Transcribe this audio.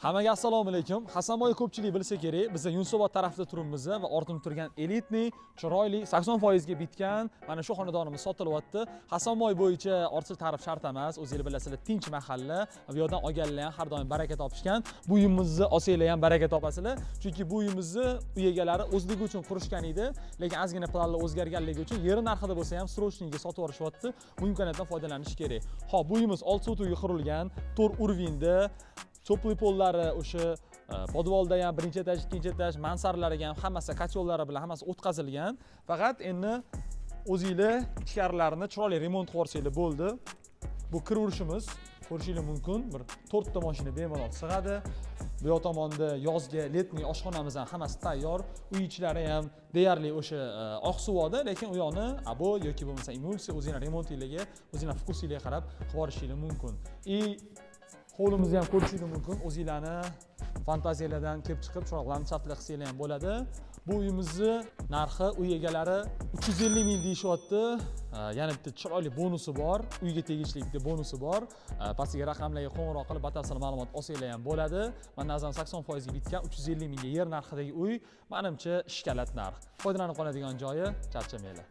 Hammaga assalomu alaykum. Hasanboy ko'pchilik bilsa kerak, biz Yunusobod tarafida turibmiz va ortimda turgan элитный, chiroyli, 80% ga bitgan mana shu xonadonimiz sotilyapti. Hasanboy bo'yicha ortiqcha ta'rif shart emas, o'zinglar bilasizlar, tinch mahalla. Bu yoqdan olganlar ham har doim baraka topishgan. Bu uyimizni olsanglar ham baraka topasizlar, chunki bu uyimizni uy egalari o'zligi uchun qurishgan edi, lekin ozgina planlar o'zgarganligi uchun yeri narxida bo'lsa ham срочный ga sotib yuborishyapti. Bu imkoniyatdan foydalanish kerak. Xo'p, bu uyimiz 6 sotixga qurilgan, 4 уровень da, теплый pollari o'sha подвал da ham, birinchi etaj, ikkinchi etaj, mansardlariga ham hammasi котёл lari bilan hammasi o'tkazilgan. Faqat endi o'zinglar ichkarilarini chiroyli remont qilib yuborsanglar bo'ldi. Bu kiraverishimiz, ko'rishinglar mumkin, bir to'rtta mashina bemalol sig'adi. Bu yoq tomonda yozgi, летний oshxonamiz ham hammasi tayyor. Uy ichlari ham deyarli o'sha oqsuvoda, lekin u yoqni обой yoki bo'lmasa emulsiya, o'zinglar remontinglarga, o'zinglar вкус inglarga qarab qilib yuborishinglar mumkin. И hovlimizni ham ko'rishinglar mumkin. O'zinglarni fantaziyalardan kelib chiqib, chiroyli landshaftlar qilsanglar ham bo'ladi. Bu uyimizni narxi uy egalari 350 ming deyishyapti. Yana bitta chiroyli bonusi bor, uyga tegishli bitta bonusi bor. Pastdagi raqamlarga qo'ng'iroq qilib, batafsil ma'lumot olsanglar ham bo'ladi. Mana, 80% ga bitgan, 350 mingga yer narxidagi uy, manimcha, ishkalat narx. Foydalanib qoladigan joyi, charchamanglar.